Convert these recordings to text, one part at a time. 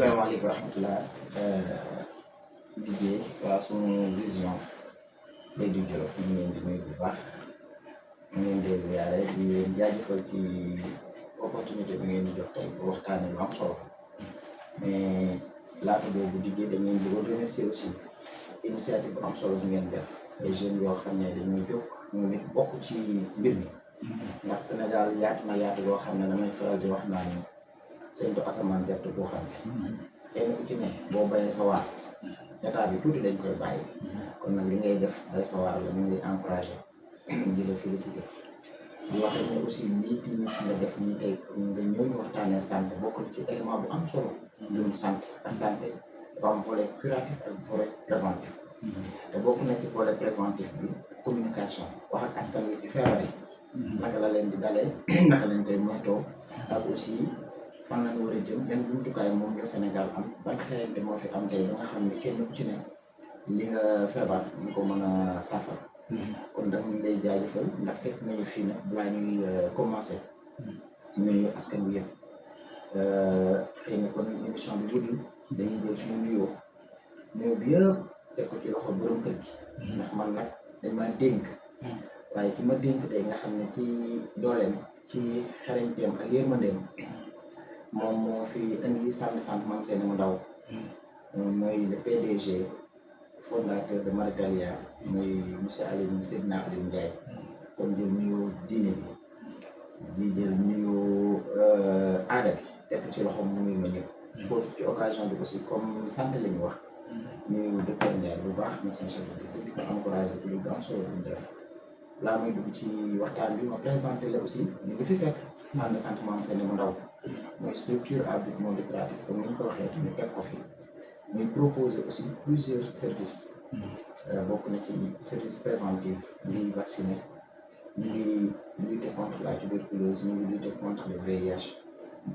asalaamaaleykum wa rahmatulah Didier waa sunu vision Mbay du Jolof ñu ngi leen di nuyu bu baax ñu ngi leen di ziare di leen jaajëfal ci opportunité bi ngeen di jox tey pour waxtaanee lu am solo mais laata boobu Didier dañ leen di remercier aussi ci initiative bu am solo bi ngeen def ay jeunes yoo xam ne dañuy jóg ñoom it bokk ci mbir mi ndax Sénégal yaatu na yaatu boo xam ne damay faral di wax naan seentu asamaan jant boo xam ne kenn ku ci ne boo bayee sa waar état bi tuuti dañ koy bàyyi kon nag li ngay def bay sa waar la ñu ngi encouragé di la félicité di wax ne aussi lii tamit nga def nii tey nga ñëw ñu waxtaanee santé bokk ci élément bu am solo mbirum santé ak santé dafa am volet curatif ak volet préventif te bokk na ci volet préventif bi communication wax ak askan wi ci feebar yi naka la leen di dalee naka lañ koy moytoo ak aussi fan lañ war a jëm yan jumtukaay moom la Sénégal am ban xeente moo fi am tey ba nga xam ne kenn ku ci ne li nga feebar ñu ko mën a saafara kon dañ lay jaajëfal ndax fekk nañu fii nag balaa ñuy commencé ñuy askan wi yëpp xëy na kon émission bi guddul dañuy jël suñu nuyoo bi yëpp teg ko ci loxo borom kër gi ndax man nag dañ maa dénk waaye ki ma dénk tey nga xam ne ci dooleem ci xarañteem ak yërmandeem moom moo fi indi sant Mame Seynabou Ndaw mooy le PDG fondateur de Maritalia mooy monsieur Alioune Seydina Aliou Ndiaye kon jël nuyoo diine bi di jël nuyoo aada bi tekk ci loxoom mu ngi ma ñëw foofu ci occasion bi aussi comme sant la ñu wax nuyu docteur Ndiaye bu baax médecin chef de district di ko encouragé ci li bu am solo bu def laa muy dugg ci waxtaan bi ma présenté la aussi ñu ngi fi fekk centre de santé Mame Seynabou Ndaw mooy structure à but non lucratif comme ni ñu ko waxee ñu teg ko fi muy proposer aussi plusieurs services bokk na ci service préventif ñu ngi vacciner ñu ngi lutter contre la tuberculose ñu ngi lutter contre le VIH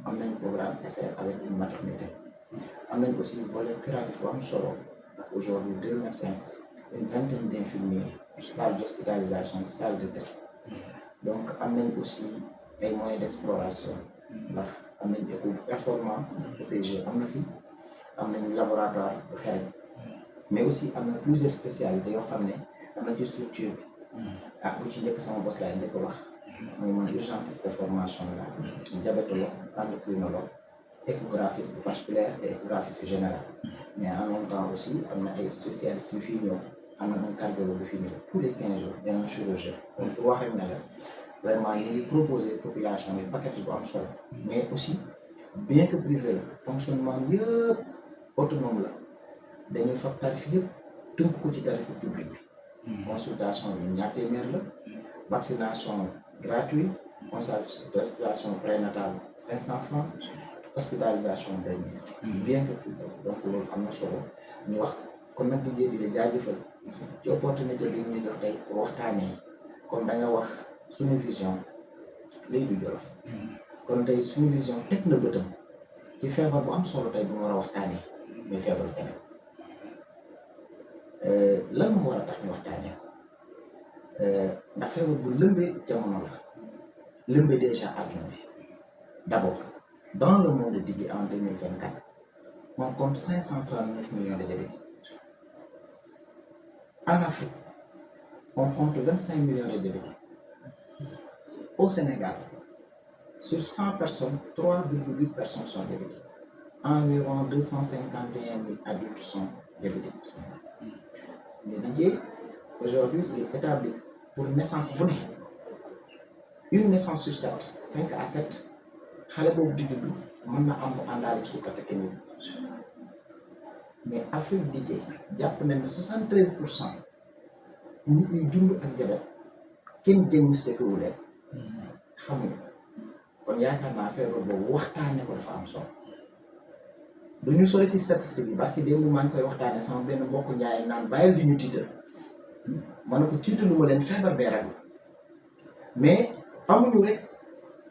am nañu programme SR avec une maternité am nañu aussi volet curatif bu am solo aujourd'hui 2 médecins une vingtaine d'infirmiers salle d'hospitalisation salle de traite donc am nañu aussi ay moyens d'exploration ndax am nañ écho performant ECG am na fi am nañ laboratoire bu xereñ mais aussi am na plusieurs spécialités yoo xam ne am na ci structure bi ak bu ci njëkk sama bos laay njëkk wax mooy man urgentiste de formation la diabétologue endocrinologue échographiste vasculaire et échographiste général mais en même temps aussi am na ay spécialistes yu fii ñëw am na un cardiologue bu fii ñëw tous les 15 jours et un chirurgien donc pour wax rek ne la vraiment ñu ngi proposer population bi package bu am solo mais aussi bien que privé la fonctionnement yëpp autonome la dañuy fab tarif yëpp tënk ko ci tarif public bi consultation bi ñaar téeméer la vaccination gratuit consultation prénatale 500 francs hospitalisation 2000 bien que privé donc loolu am na solo ñu wax kon nag di la jaajëfal ci opportunité bi ñu jox tey pour waxtaanee comme da nga wax suñu vision Mbay du Jolof kon tey suñu vision teg na bëtam ci feebar bu am solo tey bu mu war a waxtaanee muy feebaru jabet lan moo war a tax ñu waxtaanee ndax feebar bu lëmbee jamono la lëmbee déjà àdduna bi d'abord dans le monde Didier en 2024 on compte 539 millions de diabétiques en Afrique on compte 25 millions de diabétiques. Au Sénégal, sur 100 personnes, 3,8 personnes sont diabétiques. Environ 251 000 adultes sont diabétiques au Sénégal. Mais Didier, aujourd'hui, il est établi pour naissance bonne. Une naissance sur 7, 5 à 7, xale boobu di juddu mën na am àndaale suukar te kenn mais Afrique Didier jàpp nañ ne 73% nit ñuy dund ak diabète kenn diagnostiqué wu leen xamuñu kon yaakaar naa feebar boobu waxtaane ko dafa am solo du ñu sori ci statistique yi barki démb maa ngi koy waxtaane sama benn mbokk njaay naan bàyyil di ñu tiital ma ne ko tiitalu ma leen feebar bee ragu mais amuñu rek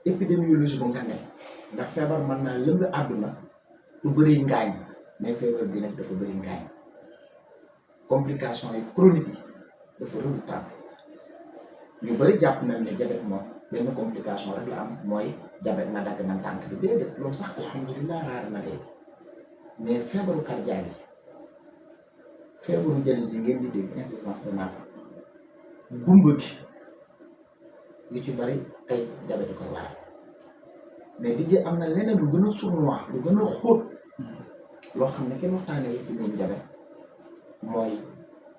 épidémiologie bu nga ne ndax feebar mën naa lëmb àdduna du bëri ngaañ mais feebar bi nag dafa bëri ngaañ complication yi chronique yi dafa redoutable ñu bëri jàpp nañ ne diabète moom benn complication rek la am mooy diabète na dagg na tànk bi déedéet loolu sax alhamdulilah raar na léegi mais feebaru cardiaque yi feebaru dialyse yi ngeen di dégg insuffisance rénale gumba gi yu ci bari tey diabète koy waral mais di am na leneen lu gën a sournois lu gën a xóot loo xam ne kenn waxtaanee wu ci mbirum diabète mooy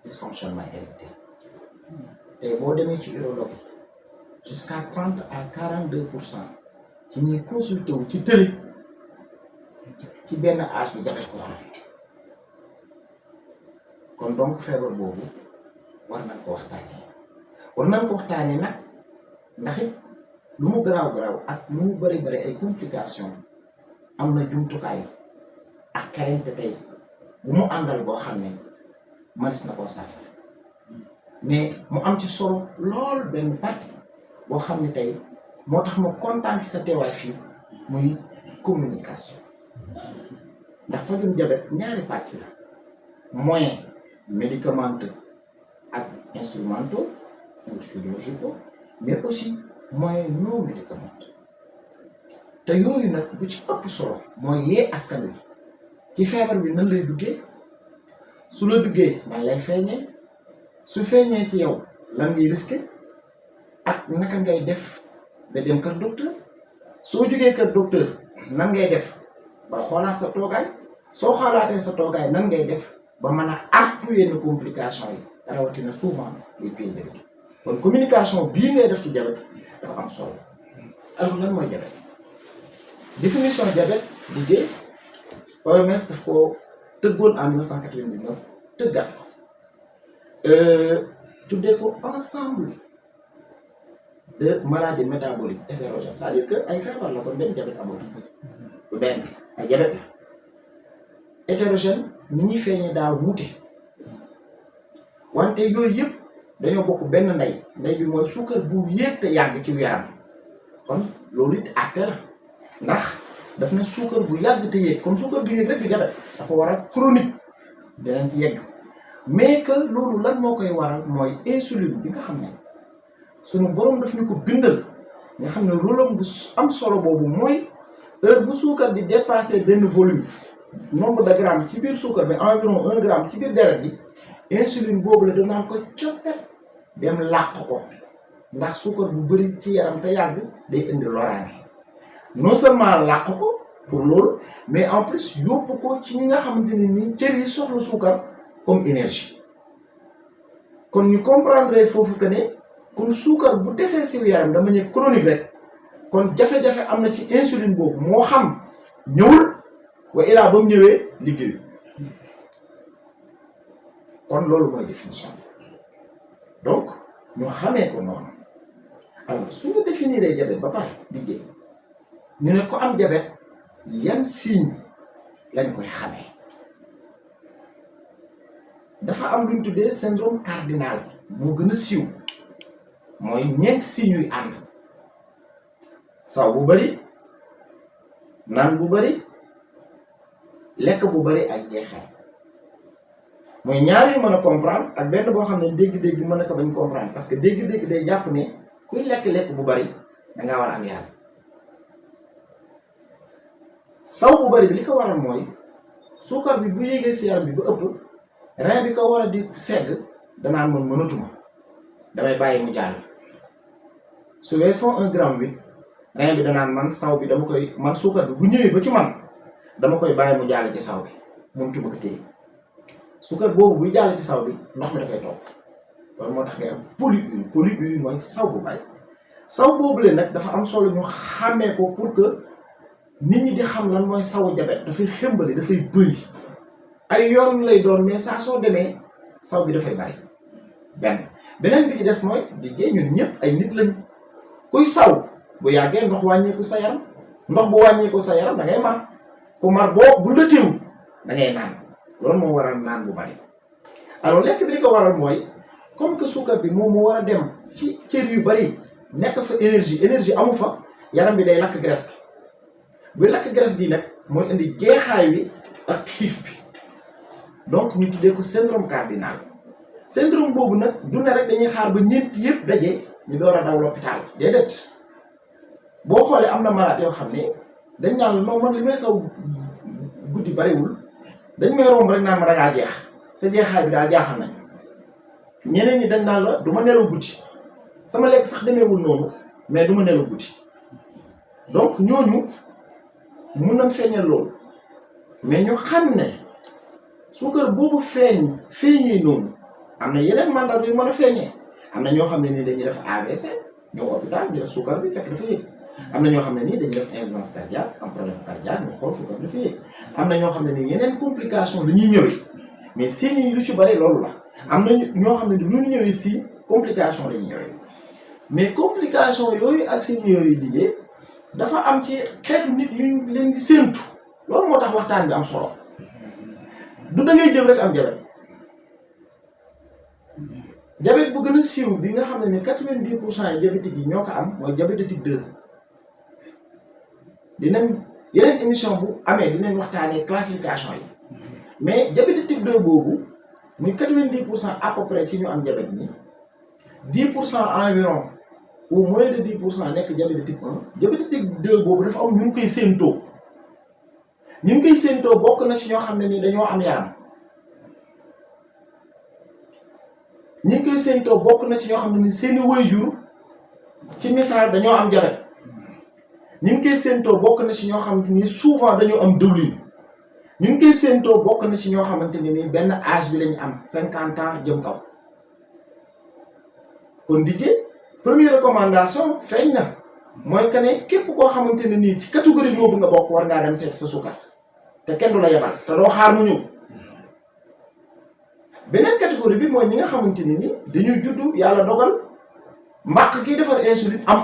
dysfonctionnement érectile tey boo demee ci urologue yi jusqu'à 30 à 42% ci ñuy consulté wu ci télé ci benn âge bi diabète ko waral kon donc feebar boobu war nañ ko waxtaanee nag ndax it lu mu garaaw ak lu mu bari ay complications am na jumtukaay ak karante tey bu mu àndal boo xam ne manis na koo saafara mais mu am ci solo lool benn partie boo xam ne tey moo tax ma kontaan ci sa teewaay fii muy communication ndax fajum diabète ñaari partie la moyen médicamenteux ak instrumentaux ou chirurgicaux mais aussi moyen non médicamenteux te yooyu nag bu ci ëpp solo mooy yee askan wi ci feebar bi nan lay duggee su la duggee nan lay feeñee su feeñee ci yow lan ngay risqué ak naka ngay def ba dem kër docteur soo jógee kër docteur nan ngay def ba xoolaat sa toogaay soo xoolaatee sa toogaay nan ngay def ba mën a artu yenn complication yi rawatina souvent les pays développés kon communication bii ngay def ci diabète dafa am solo alors lan mooy diabète définition diabète di OMS daf ko tëggoon en 1999 tëggaat ko tuddee ko ensemble de maladies métaboliques hétérogènes c'est-à-dire que ay feebar la kon benn diabète amul lu benn ay diabète la hétérogène ni ñuy feeñee daa wuute wante yooyu yëpp dañoo bokk benn ndey bi mooy suukar bu yéeg te yàgg ci yaram kon loolu it àtte la ndax daf ne suukar bu yàgg te yéeg comme suukar bu yéeg rek du diabète dafa war a chronique dinañ ci yegg mais que loolu lan moo koy waral mooy insuline bi nga xam ne sunu borom daf ñu ko bindal nga xam ne rôle bu am solo boobu mooy heure bu suukar di dépasser benn volume nombre de grammes ci biir suukar bi environ 1 gramme ci biir deret bi insuline boobu la danaan ko coppet dem làq ko ndax suukar bu bëri ci yaram te yàgg day indi loraange non seulement làq ko pour loolu mais en plus yóbbu ko ci ñi nga xamante ne nii cër yi soxla suukar comme énergie kon ñu comprendre foofu que ne kon suukar bu desee si yaram dama ñëw chronique rek kon jafe-jafe am na ci insuline boobu moo xam ñëwul wa ilaa ba mu ñëwee liggéey kon loolu mooy définition bi donc ñu xamee ko noonu alors suñu définir diabète ba pare liggéey ñu ne ko am diabète yan signe lañ koy xamee dafa am lu ñu tuddee syndrome cardinal moo gën a siiw mooy ñeenti signes yuy ànd saw bu bari naan bu bari lekk bu bari ak jeexaay mooy ñaar yu mën a comprendre ak benn boo xam ne dégg-dégg mën na ko bañ comprendre parce que dégg-dégg day jàpp ne kuy lekk bu bari dangaa war a am yaram saw bu bari bi li ko waral mooy suukar bi bu yéegee si yaram bi ba ëpp rein bi ko war a di segg danaan mën mënatuma damay bàyyi mu jàll su weesoo 1 gramme 8 rein bi danaan man saw bi dama koy man suukar bi bu ñëwee ba ci man dama koy bàyyi mu jàll ci saw bi mënatuma ko téye suukar boobu buy jàll ci saw bi ndox mi da koy topp loolu moo tax ngay am polyurie mooy saw bu bari saw boobu leen nag dafa am solo ñu xàmmee ko pour que nit ñi di xam lan mooy sawu diabète dafay xëmbali dafay bëri ay yoon lay doon mais saa soo demee saw bi dafay bari beneen bi ci des mooy di jee ñun ñëpp ay nit lañ kuy saw bu yàggee ndox wàññeeku sa yaram ndox bu wàññeeku sa yaram da ngay mar ku mar boo bu la teew da ngay naan loolu moo waral naan bu bari alors lekk bi li ko waral mooy comme que suukar bi moom moo war a dem ci cër yu bari nekk fa énergie amu fa yaram bi day lakk graisse bi lakk graisse gi nag mooy indi jeexaay wi ak xiif bi donc ñu tuddee ko syndrome cardinal syndrome boobu nag du ne rek dañuy xaar ba ñeent yëpp daje ñu door a daw l'hôpital déedéet boo xoolee am na malade yoo xam ne dañ naan non man li may saw guddi bariwul dañ may romb rek naan ma dangaa jeex sa jeexaay bi daal jaaxal nañ ñeneen ñi dañ naan la du ma nelaw guddi sama lekk sax demeewul noonu mais du ma nelaw guddi donc ñooñu mun nañ feeñal loolu mais ñu xam ne suukar boobu feeñee noonu am na yeneen mandarga yu mën a feeñee am na ñoo xam ne nii dañuy def AVC ñoo hôpital ñu def suukar bi fekk dafa yëg am na ñoo xam ne nii dañuy def insuffisance cardiaque am problème cardiaque ñu xool suukar bi dafa yëg am na ñoo xam ne nii yeneen complication dañuy ñëwee mais signes yi lu ci bari loolu la am na ñoo xam ne ni lu ñu ñëwee si complication la ñu ñëwee mais complication yooyu ak signes yooyu liggéey dafa am ci xeetu nit yu leen di séentu loolu moo tax waxtaan bi am solo du da ngay jël rek am jabet jabet bu gën a siiw bi nga xam ne ni 90% yi diabétique yi ñoo ko am mooy diabète type 2 dinañ yeneen émission bu amee dinañ waxtaanee classification yi mais diabète type 2 boobu muy 90% à peu près ci ñu am diabète ni 10% environ ou moins de 10% nekk diabète type 1 diabète type 2 boobu dafa am ñu ngi koy séentoo ñu ngi koy séentoo bokk na ci ñoo xam ne nii dañoo am yaram ñu ngi koy séentoo bokk na ci ñoo xam ne ni seeni waajur ci misaal dañoo am diabète ñu ngi koy séentoo bokk na ci ñoo xamante ni souvent dañoo am dëwlin ñu ngi koy séentoo bokk na ci ñoo xamante ne ni benn âge bi lañu am 50 ans jëm kaw kon Didier première recommandation feeñ na mooy que ne képp koo xamante ne nii ci catégorie boobu nga bokk war ngaa dem seet sa suukar te kenn du la yebal te doo xaar mu ñëw beneen catégorie bi mooy ñi nga xamante ne ni dañuy juddu yàlla dogal mbàq kiy defar insuline am